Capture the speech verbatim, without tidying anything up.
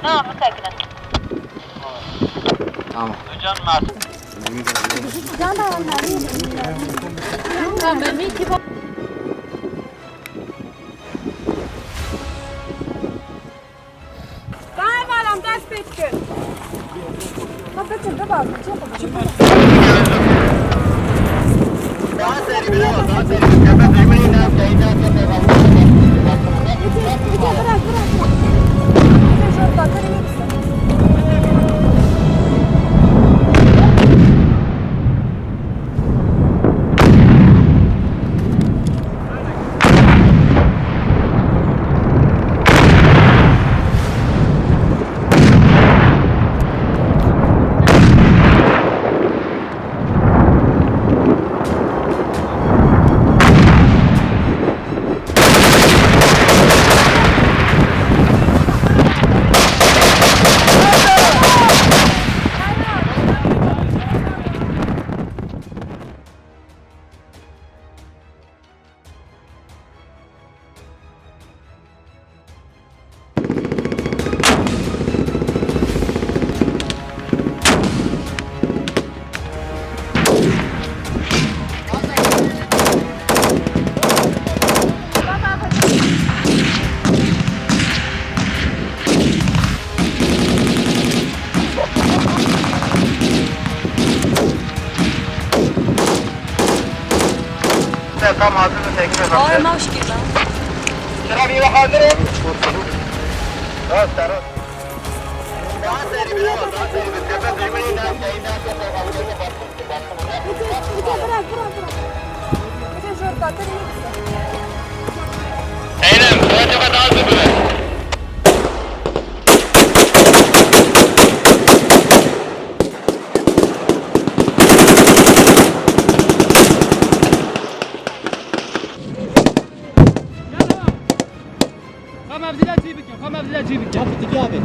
Tamam. Hocam, Mert. Tamam, dest pê dikin. Ha, bikin, bibazin, çok Daha seri, biraz daha seri. Tepe düğmeyi ne yaptı? Tam hazır mı? Teklif Ay, maşkî lan. Sıra bir hazırım. Tamam, tamam. Daha seri bir yol, daha seri bir tepe düğmeyi ne yapayım? Eylem, Recep daha hızlı. Xwe mevzî de cî bikin, xwe mevzî de cî bikin. Ya, bitirî abi.